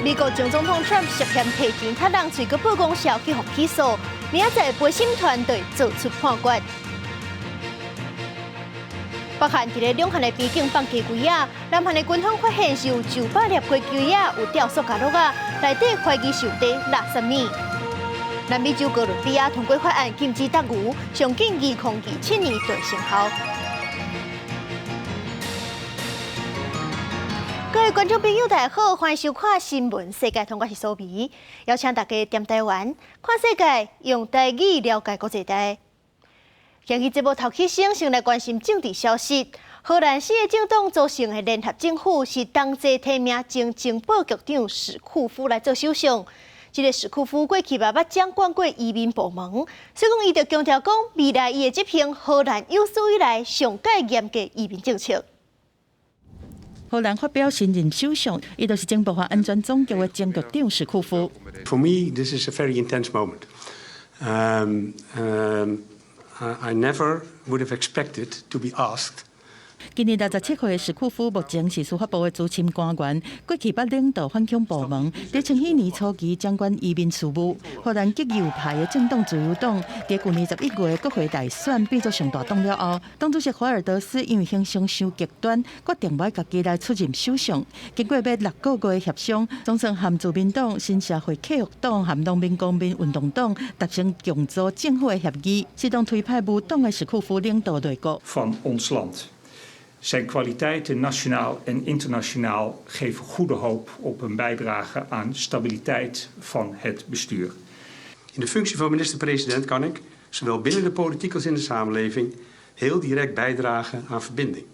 美國前總統川普涉嫌提錢殺人喙閣報公數去予起訴，明仔載陪審團就會做出判決。北韓佇咧兩韓的邊境放雞龜仔，南韓的軍方發現是有900粒雞龜仔有吊塑膠仔，內底懷疑是有佇垃圾物。南美洲哥倫比亞通過法案禁止毒牛，上緊2027年就會生效。各位觀眾朋友，大家好，歡迎收看《新聞世界通》，我是蘇眉，邀請大家踮台灣看世界，用台語了解國際大。今日節目頭起先，先來關心政治消息。荷蘭四个政黨組成的聯合政府是同齊提名前情報局長史庫夫來做首相。這个史庫夫過去嘛捌掌管過移民部門，所以講伊就強調講，未來伊會執行荷蘭有史以來上蓋嚴格移民政策。荷蘭發表新任首相，伊就是情報和安全總局的前局長史庫夫。 For me, this is a very intense moment. I never would have expected to be asked. 今年67歲的史庫夫，目前是司法部的資深官員，過去捌領導反恐部門，佇千禧年初期掌管移民事務。荷蘭極右派的政黨自由黨，佇舊年11月國會大選變做上大黨了後，黨主席華爾德斯因為形象傷極端，決定欲家己來出任首相。經過欲6個月的協商，總算和自民黨、新社會契約黨和農民公民運動黨達成共組政府的協議，自動推派無黨的史庫夫領導內閣。 Van ons land. Zijn kwaliteiten nationaal en internationaal geven goede hoop op een bijdrage aan stabiliteit van het bestuur. In de functie van minister-president kan ik, zowel binnen de politiek als in de samenleving, heel direct bijdragen aan verbinding.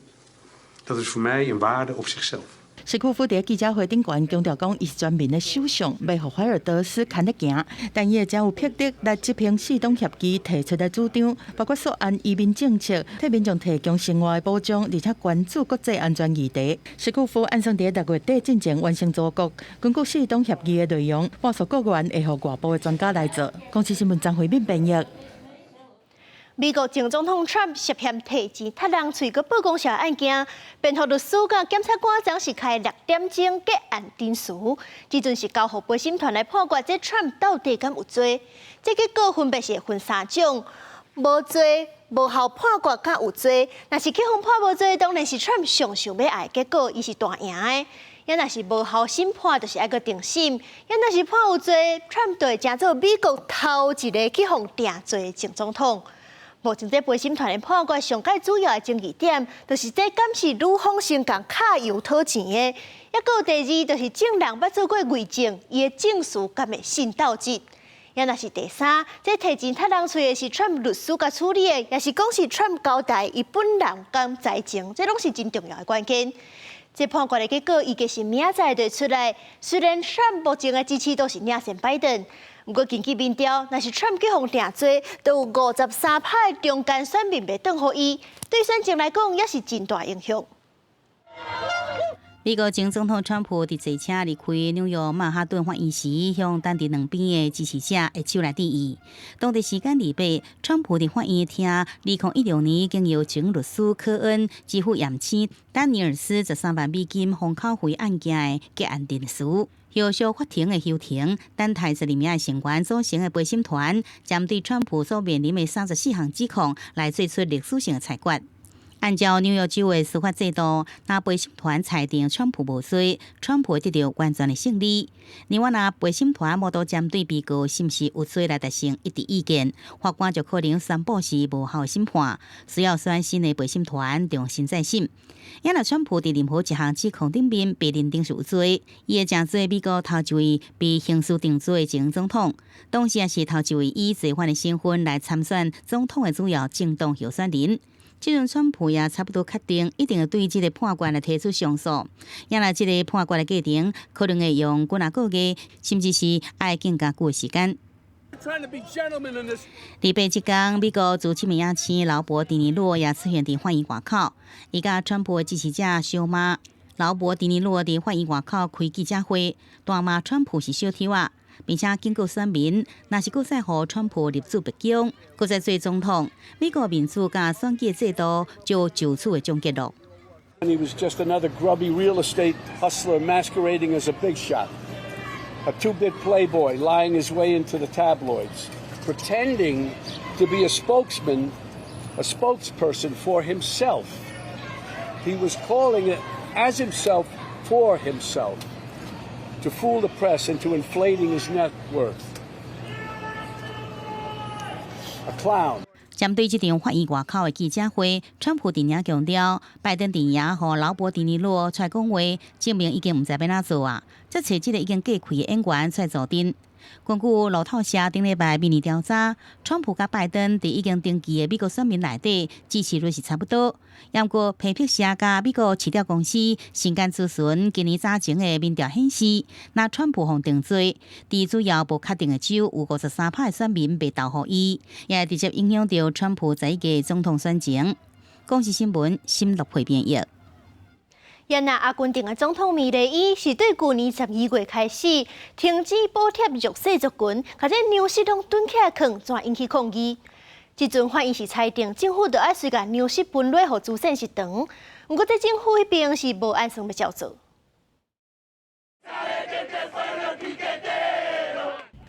Dat is voor mij een waarde op zichzelf. 史庫夫佇記者會頂懸強調講，伊是全民的首相，欲予懷爾德斯牽咧行，但伊會誠有魄力來執行四黨協議提出的主張，包括溯源移民政策、替民眾提供生活的保障，而且關注國際安全議題。史庫夫按算佇6月底進前完成組閣，根據四黨協議的內容，半數閣員會予外部的專家來做。公視新聞張惠敏編譯。美國前總統川普涉嫌提錢殺人喙閣報公數案件，辯護律師佮檢察官昨是開6點鐘結案陳詞，這陣是交予陪審團來判決，這川普到底敢有罪？這結果分別是分三種：無罪、無效判決佮有罪。若是去予判無罪，當然是川普上想欲愛的結果，伊是大贏的。也若是無效審判，就是愛閣重審；也若是判有罪，川普就會成做美國頭一个去予定罪的前總統。目前這陪審團的判決上蓋主要的爭議點，就是這敢是女方先共揩油討錢的。抑閣有第二，就是證人捌做過偽證，伊的證詞敢會信鬥質。也若是第三，這提錢殺人喙的是川普律師共處理的，抑是講是川普交代伊本人敢知情，這攏是真重要的關鍵。這判決的結果預計是明仔載就會出來。雖然川普目前的支持度是領先拜登，毋過根據民調，若是川普去予定罪，都有53%中間選民袂轉予伊，對選情來講也是真大影響。美國前總統川普佇坐車離開紐約曼哈頓法院時，向等佇兩邊的支持者揮手來致意。當地時間禮拜，川普佇法院聽2016年經由前律師科恩支付驗屍丹尼爾斯13萬美金封口費案件的結案陳詞。後續法庭的休庭，等待12名的成員組成的陪審團，針對川普所面臨的34項指控來做出歷史性的裁決。按照紐約州的司法制度，若陪審團裁定川普無罪，川普會得著完全的勝利。另外，若陪審團無法針對被告是毋是有罪來達成一致意見，法官就可能宣布是無效審判，需要選新的陪審團重新再審。也若川普佇任何一項指控頂面被認定是有罪，伊會成做美國頭一位被刑事定罪的前總統，同時也是頭一位以罪犯的身份來參選總統的主要政黨候選人。這陣川普也差不多確定，一定會對這个判決來提出上訴。也若這个判決的過程可能會用幾若個月，甚至是愛更加久的時間。禮拜這工，美國資深影星勞勃·迪尼洛也出現佇法院外口，伊佮川普的支持者相罵。勞勃·迪尼洛佇法院外口開記者會，大罵川普是小偷仔，並且警告選民，若是閣再予川普入主白宮，閣再做總統，美國民主佮選舉制度就就此會終結囉。 He was just another grubby real estate hustler masquerading as a big shot. A two-bit playboy lying his way into the tabloids, pretending to be a spokesman, a spokesperson for himself. He was calling it as himself for himself to fool the press into inflating his net worth. A clown. 針對這場法院外口的記者會，川普陣營強調，拜登陣營予勞勃迪尼洛出來講話，證明已經毋知欲按怎做啊！才揣這个已經過氣的演員出來助陣。根據路透社頂禮拜民意調查，川普佮拜登佇已經登記的美國選民內底支持率是差不多。毋過皮皮社佮美國市調公司神間諮詢今年早前的民調顯示，若川普予定罪，佇主要無確定的州有53趴的選民袂投予伊，也會直接影響著川普十一月總統選情。公視新聞新樂配編譯。原來阿根廷的總統米雷伊是對舊年12月開始停止補貼弱勢族群，共這糧食攏囤起來囥，怎引起抗議。這陣法院是裁定政府著愛隨共糧食分落予慈善食堂，毋過這政府彼邊是無按算欲照做。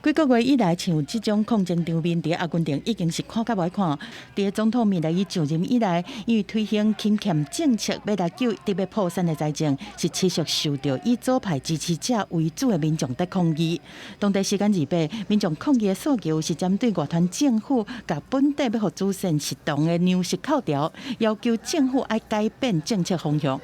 幾個月以來，像這種抗爭場面，佇阿根廷已經是看較無愛看。佇總統米萊伊上任以來，因為推行勤儉政策，欲來救得欲破產的財政，是持續受著以左派支持者為主的民眾佇抗議。當地時間28，民眾抗議的訴求是針對外團政府共本底欲予慈善食堂的糧食扣掉，要求政府愛改變政策方向。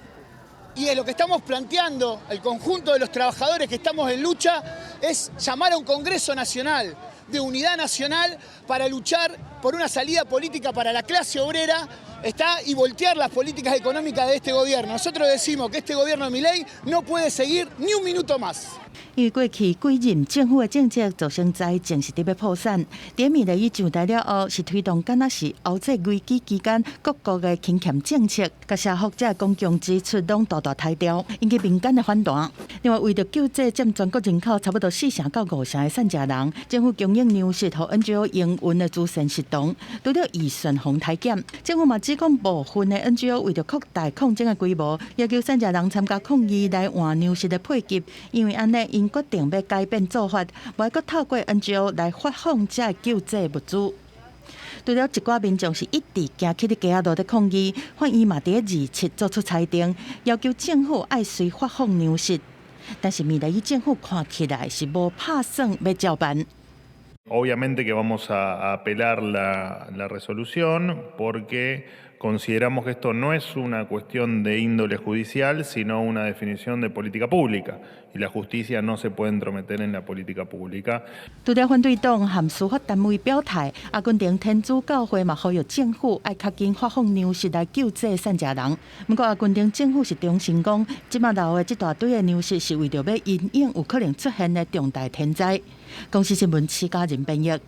Y lo que estamos planteando el conjunto de los trabajadores que estamos en lucha es llamar a un Congreso Nacional de Unidad Nacional para luchar por una salida política para la clase obrera está y voltear las políticas económicas de este gobierno. Nosotros decimos que este gobierno de Milei no puede seguir ni un minuto más. 因為過去幾任政府的政策造成財政是得欲破產，佇米萊伊上台了後，是推動敢若是歐債危機期間各國的勤儉政策，共社福這公共支出攏大大刣掉，引起民間的反彈。另外，為著救濟佔全國人口差不多四成到五成的散食人，政府供應糧食予 NGO 營運的慈善食堂，除了預算予刣減，政府嘛指控部分的 NGO 為著擴大抗爭的規模，要求散食人參加抗議來換糧食的配給，因為按呢，𪜶決定欲改變做法，無愛閣透過 NGO 來發放這救濟物資。除了一寡民眾是一直行去佇街仔路佇抗議，法院嘛佇27做出裁定，要求政府愛隨發放糧食。但是米萊伊政府看起來是無拍算欲照辦。 Obviamente que vamos a apelar la resolución porque consideramos que esto no es una cuestión de índole judicial, sino una definición de política pública. Y la justicia no se puede entrometer en la política pública. 除了反對黨和司法單位表態，阿根廷天主教會嘛呼籲政府愛較緊發放糧食來救濟散食人。毋過阿根廷政府是重申講，這擺留的這大堆的糧食是為著欲因應有可能出現的重大天災。公視新聞徐家仁編譯。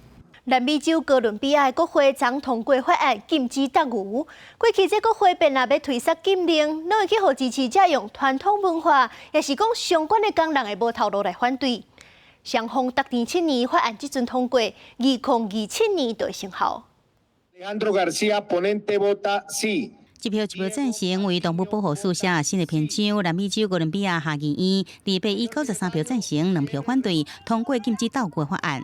南美洲哥倫比亞的國會昨通過法案禁止鬥牛。過去這國會變若欲推捒禁令，攏會去予支持者用傳統文化，抑是講相關的工人的無頭路來反對。雙方達成七年法案這陣通過，2027年就會生效。 Alejandro García, ponente, vota sí. 一票一票贊成，為動物保護書寫新的篇章。南美洲哥倫比亞下議院二百以93票贊成，2票反對，通過禁止鬥牛的法案。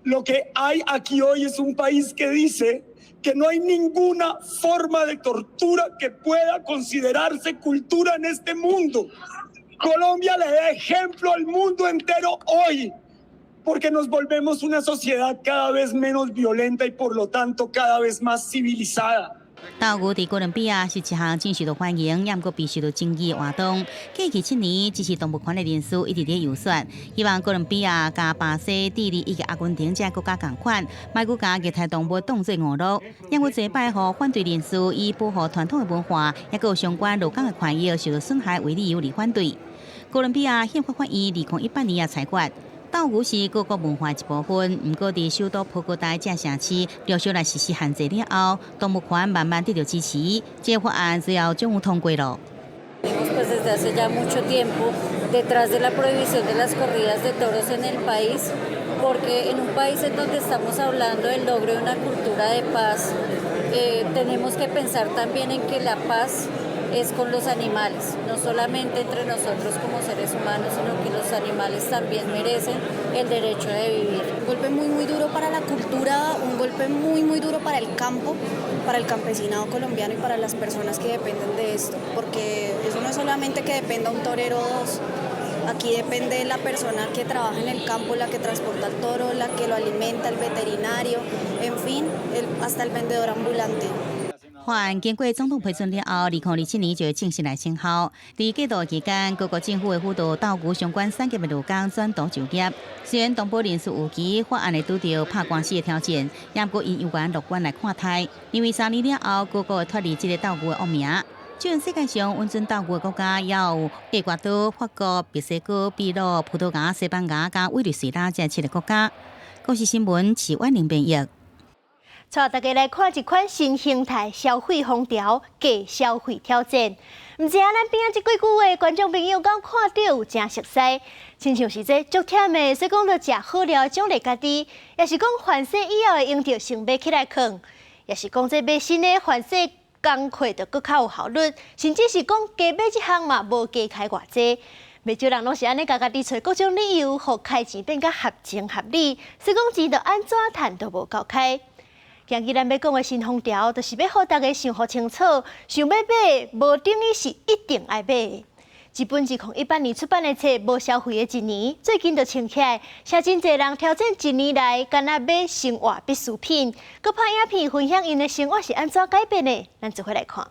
Lo que hay aquí hoy es un país que dice que no hay ninguna forma de tortura que pueda considerarse cultura en este mundo. Colombia le da ejemplo al mundo entero hoy, porque nos volvemos una sociedad cada vez menos violenta y por lo tanto cada vez más civilizada. 鬥牛佇哥倫比亞是一項真受到歡迎，也毋過備受到爭議的活動。過去7年，支持動物權的人士一直佇遊說，希望哥倫比亞佮巴西、智利以及阿根廷這國家仝款，莫閣共虐待動物當做娛樂。也閣這擺予反對人士以保護傳統的文化，抑閣有相關勞工的權益受到損害為理由來反對。哥倫比亞憲法法院2018年也裁決，鬥牛是各國文化一部分，毋過佇首都波哥大這城市陸續來實施限制了後，動物權慢慢得著支持，這個法案最後終於通過了。 Pues desde hace ya mucho tiempo detrás de la prohibición de las corridas de toros en el país, porque en un país en donde estamos hablando del logro de una cultura de paz, tenemos que pensar también en que la paz Es con los animales, no solamente entre nosotros como seres humanos, sino que los animales también merecen el derecho de vivir. Un golpe muy, muy duro para la cultura, un golpe muy, muy duro para el campo, para el campesinado colombiano y para las personas que dependen de esto, porque eso no es solamente que dependa un torero o dos. Aquí depende la persona que trabaja en el campo, la que transporta el toro, la que lo alimenta, el veterinario, en fin, hasta el vendedor ambulante. 法案經過總統批准了後，2027年就會正式來生效。佇過渡期間，各國政府會輔導鬥牛相關產業的勞工轉投就業。雖然動保人士預期法案會拄著拍官司的挑戰，也毋過𪜶猶原樂觀來看待，認為3年了後，各國會脫離這个鬥牛的惡名。這陣世界上允准鬥牛的國家有厄瓜多、法國、墨西哥、秘魯、葡萄牙、西班牙佮委內瑞拉這七个國家。公視新聞是婉玲編譯。帶大家來看一款新形態消費風潮，假消費挑戰。毋知影咱邊仔這幾句話，觀眾朋友敢看著有誠熟似？親像是這足忝的，所以講著食好料獎勵家己，抑是講換洗以後會用著先買起來囥，抑是講這買新的換洗工課就閣較有效率，甚至是講加買這項嘛無加開偌濟。袂少人攏是按呢，共家己揣各種理由，予開錢變較合情合理，所以講錢著按怎趁都無夠開。今日咱欲講的新風潮，就是欲予大家想予清楚，想欲買，無等於是一定愛買。這本2018年出版的冊《無消費的一年》，最近就穿起來，寫真濟人挑戰一年來，干焦買生活必需品，閣拍影片分享𪜶的生活是按怎改變的，咱做伙來看。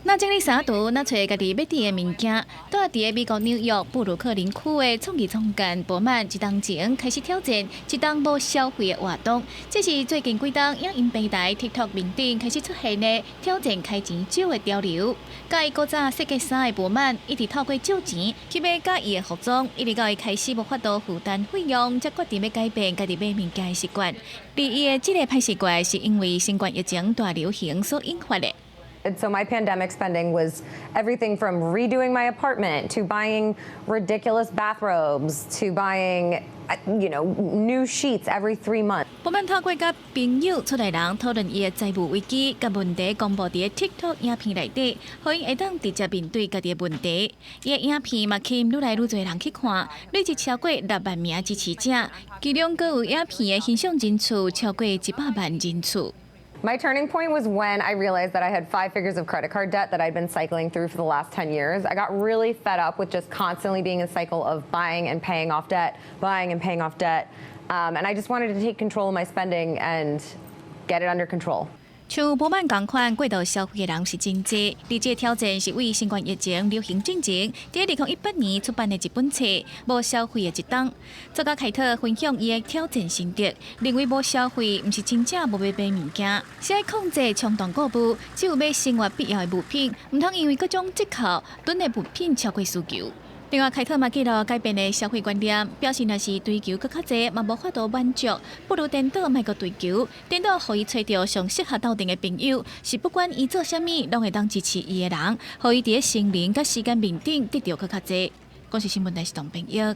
若整理衫櫥，若揣家己欲佇的物件，住佇美國紐約布魯克林區的創意總監博曼，一冬前開始挑戰一冬無消費的活動。這是最近幾冬影音平台 TikTok 面頂開始出現的挑戰開錢少的潮流。佮伊古早設計衫的博曼，一直透過借錢去買佮意的服裝，一直到伊開始無法度負擔費用，才決定欲改變家己買物件的習慣。而伊的這个歹習慣，是因為新冠疫情大流行所引發的。 And so my pandemic spending was everything from redoing my apartment to buying ridiculous bathrobes to buying new sheets every 3 months. 博曼透過佮朋友、厝內人討論伊的財務危機，共問題公布佇 TikTok 影片內底，予𪜶會當直接面對家己的問題。伊的影片嘛吸引愈來愈濟人去看，累計超過6萬名支持者，其中閣有影片的欣賞人數超過100萬人次。 My turning point was when I realized that I had five figures of credit card debt that I'd been cycling through for the last 10 years. I got really fed up with just constantly being in a cycle of buying and paying off debt, buying and paying off debt. And I just wanted to take control of my spending and get it under control. 像博曼仝款過度消費的人是真濟，而這个挑戰是為新冠疫情流行進前，佇2018年出版的一本冊《無消費的一冬》。作家凱特分享伊的挑戰心得，認為無消費毋是真正無欲買物件，是愛控制衝動購物，只有買生活必要的物品，毋通因為各種折扣囤的物品超過需求。另外，凱特嘛記錄改變的消費觀念，表示若是追求閣較濟，嘛無法度滿足，不如顛倒莫閣追求，顛倒予伊揣著上適合鬥陣的朋友，是不管伊做啥物，攏會當支持伊的人，予伊佇咧心靈佮時間面頂得著閣較濟。公視新聞台是董朋友。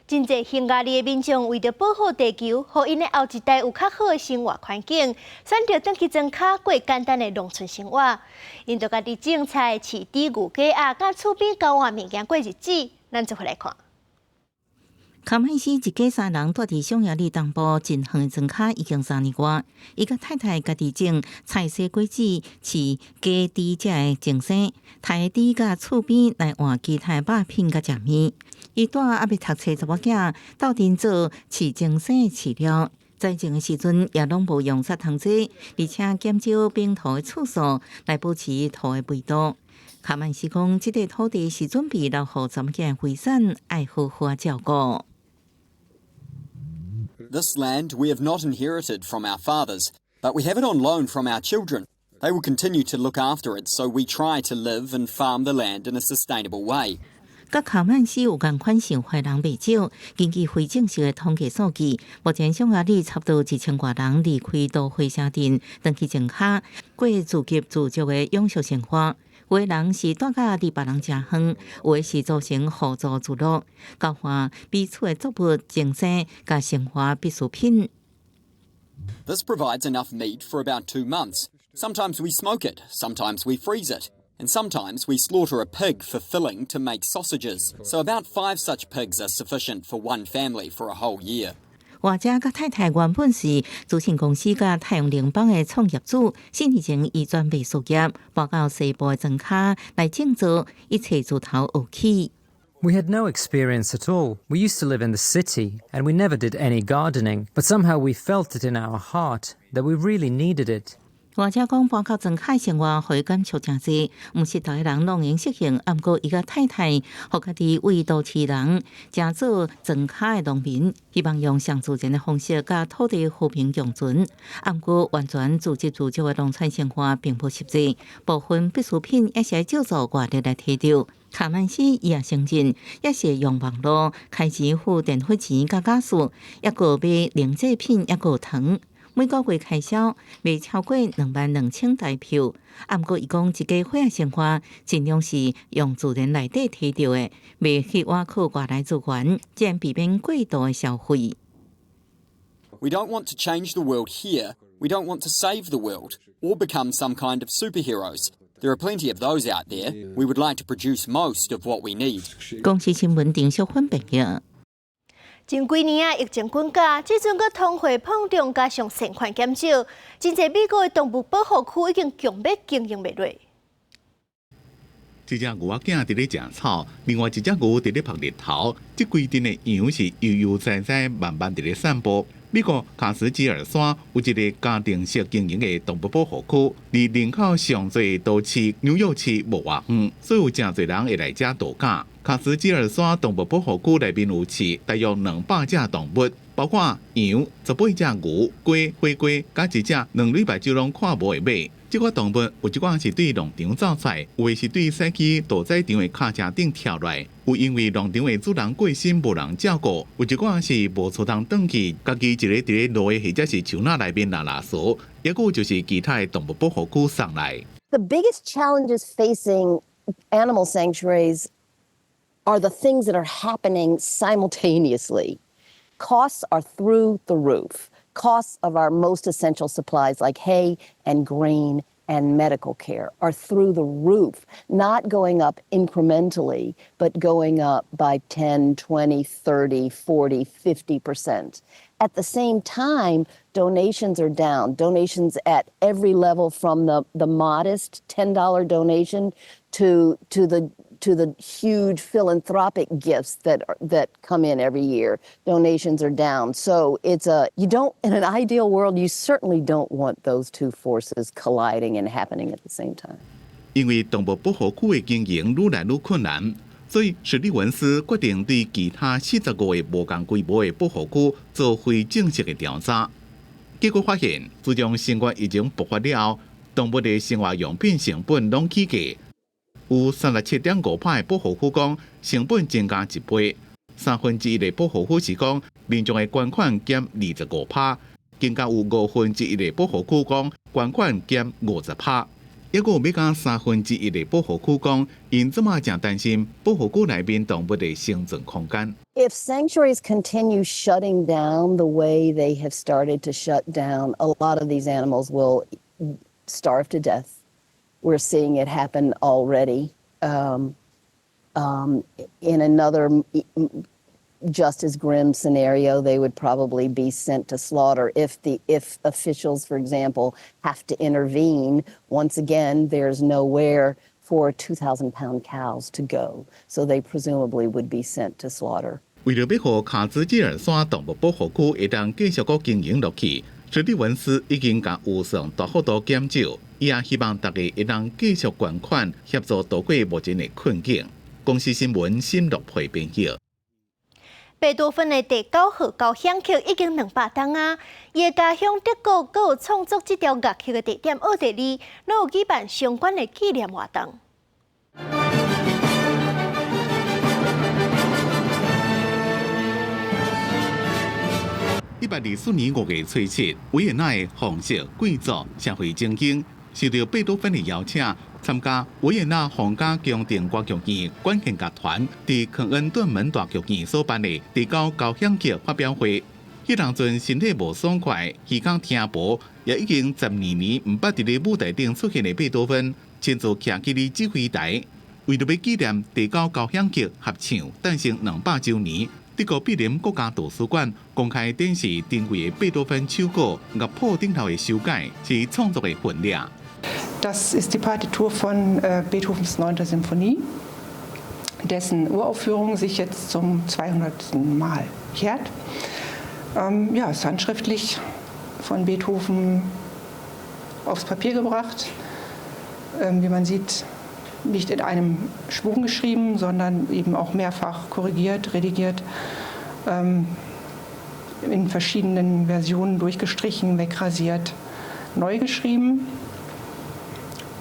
真濟匈牙利的民眾為著保護地球，予𪜶的後一代有較好的生活環境，選擇轉去莊跤過簡單的農村生活。𪜶就家己種菜、飼豬、牛、雞鴨，佮厝邊交換物件過日子。咱做伙來看。卡曼斯一家三人住佇匈牙利東部真遠的莊跤已經3年外，伊佮太太家己種菜蔬果子、飼雞豬才會增生，刣豬佮厝邊來換其他肉品佮食物。伊帶猶未讀冊查某囝鬥陣做飼精生的飼料，栽種的時陣也攏無用殺蟲劑，而且減少冰土的次數來保持土的肥度。卡曼斯講，這塊土地是準備留予查某囝的遺產，愛好好照顧。 This land we have not inherited from our fathers, but we have it on loan from our children. They will continue to look after it, so we try to live and farm the land in a sustainable way. 佮卡曼斯有仝款想法人袂少。根據非正式的統計數據，目前匈牙利差不多1000外人離開都會城鎮，轉去莊跤，過自給自足的永續生活。有的人是住佮離別人誠遠，有的是組成互助聚落，交換彼此的作物、種生佮生活必需品。 This provides enough meat for about 2 months. Sometimes we smoke it, sometimes we freeze it, and sometimes we slaughter a pig for filling to make sausages. So about five such pigs are sufficient for one family for a whole year. 華者佮太太原本是資訊公司佮太陽能板的創業主，4年前伊轉賣事業，搬到西部的莊跤來種作，一切自頭學起。 We had no experience at all. We used to live in the city and we never did any gardening, but somehow we felt it in our heart that we really needed it. 或者講搬到莊跤生活，予伊感觸誠濟，毋是逐个人攏會適應。毋過伊佮太太，予家己為都市人，成做莊跤的農民，希望用上自然的方式，佮土地和平共存。毋過完全自給自足的農村生活並無實際，部分必需品也是愛借助外力來提著。卡曼斯伊也承認，也是用網路開錢付電費錢佮瓦斯，抑閣買零製品，抑閣糖。每個月開銷袂超過22,000台票。毋過伊講，一家伙仔生活盡量是用自然內底提著的，袂去倚靠外來資源，這樣避免過度的消費。 We don't want to change the world here. We don't want to save the world or become some kind of superheroes. There are plenty of those out there. We would like to produce most of what we need. 公視新聞丁淑芬報導。近幾年啊，疫情滾價，這陣閣通貨膨脹，加上善款減少，真濟美國的動物保護區已經強欲經營袂落。一隻牛仔囝佇咧食草，另外一隻牛佇咧曝日頭。這規陣的羊是悠悠哉哉慢慢佇咧散步。美國卡斯基爾山有一个家庭式經營的動物保護區，離人口上濟都市紐約市無偌遠，所以有誠濟人會來遮度假。卡斯基爾山動物保護區內面有飼大約200隻動物，包括羊、18隻牛、雞、火雞，佮一隻2禮拜就攏看無的馬。這寡動物有一寡是對農場走出來，有的是對駛去屠宰場的卡車頂跳落來，有因為農場的主人過身無人照顧，有一寡是無厝通轉去，家己一个佇咧路的或者是樹林內面拉拉趖，抑閣有就是其他的動物保護區送來。 The biggest challenges facing animal sanctuaries are the things that are happening simultaneously. Costs are through the roof. Costs of our most essential supplies like hay and grain and medical care are through the roof, not going up incrementally, but going up by 10, 20, 30, 40, 50%. At the same time, donations are down. Donations at every level from the modest $10 donation to the huge philanthropic gifts that come in every year. Donations are down. So it's a you don't in an ideal world, you certainly don't want those two forces colliding and happening at the same time. 因為動物保護區的經營愈來愈困難，所以史蒂文斯決定對其他45個無仝規模的保護區做非正式的調查。結果發現，自從新冠疫情爆發了後，動物的生活用品成本攏起價。有37.5%的保護區講成本增加一倍，1/3的保護區是講民眾的捐款減25%，更加有1/5的保護區講捐款減50%。抑閣有欲加1/3的保護區講，𪜶這馬誠擔心保護區內面動物的生存空間。 If sanctuaries continue shutting down the way they have started to shut down, a lot of these animals will starve to death. We're seeing it happen already. In another just as grim scenario, they would probably be sent to slaughter if officials, for example, have to intervene. Once again, there's nowhere for 2,000 pound cows to go, so they presumably would be sent to slaughter. 為著欲予卡茲基爾山動物保護區會當繼續閣經營落去，史蒂文斯已經共預算大幅度減少，伊也希望大家會當繼續捐款協助渡過目前的困境。公視新聞新樂培編譯。貝多芬的第九號交響曲已經200冬啊！伊的家鄉德國閣有創作這條樂曲的地點奧地利，攏有舉辦相關的紀念活動。124年5月初7，維也納的皇室貴族社會精英受到貝多芬的邀請，參加維也納皇家宮廷歌劇院管弦樂團佇肯恩頓門大劇院所辦的第九交響曲發表會。彼當陣身體無爽快，耳孔聽無，也已經12年毋捌佇咧舞台頂出現的貝多芬，親自徛起咧指揮台，為著欲紀念第九交響曲合唱誕生200週年，德國柏林國家圖書館公開展示珍貴的貝多芬手稿樂譜頂頭的修改，是創作的分量。 Das ist die Partitur von Beethovens 9. Sinfonie, dessen Uraufführung sich jetzt zum 200. Mal jährt. Ja, ist handschriftlich von Beethoven aufs Papier gebracht. Wie man sieht, nicht in einem Schwung geschrieben, sondern eben auch mehrfach korrigiert, redigiert, in verschiedenen Versionen durchgestrichen, wegrasiert, neu geschrieben,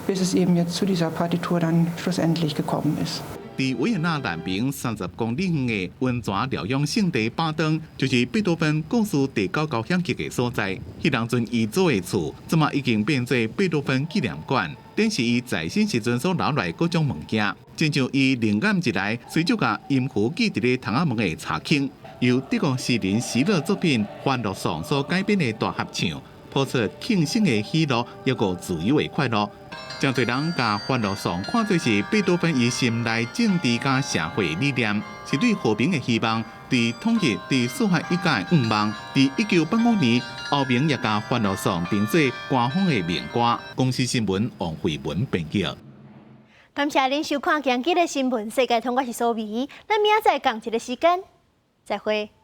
bis es eben jetzt zu dieser Partitur dann schlussendlich gekommen ist. 佇維也納南邊30公里遠的溫泉療養勝地巴登，就是貝多芬故事第九交響曲的所在。彼當陣伊租的厝，這馬已經變做貝多芬紀念館，展示伊在生時陣所留落來各種物件，親像伊靈感一來，隨手共音符記佇咧窗仔門的插孔。由德國詩人席勒作品《歡樂頌》所改編的大合唱，譜出慶生的喜樂，抑閣自由的快樂。誠濟人共《歡樂頌》看做是貝多芬伊心內政治佮社會理念，是對和平的希望，對統一、對抒發一家的願望。佇1985年，歐盟也共《歡樂頌》定做官方的民歌。公視新聞王慧文編輯。感謝恁收看今日的新聞世界通，我是蘇美，咱明仔載仝一个時間，再會。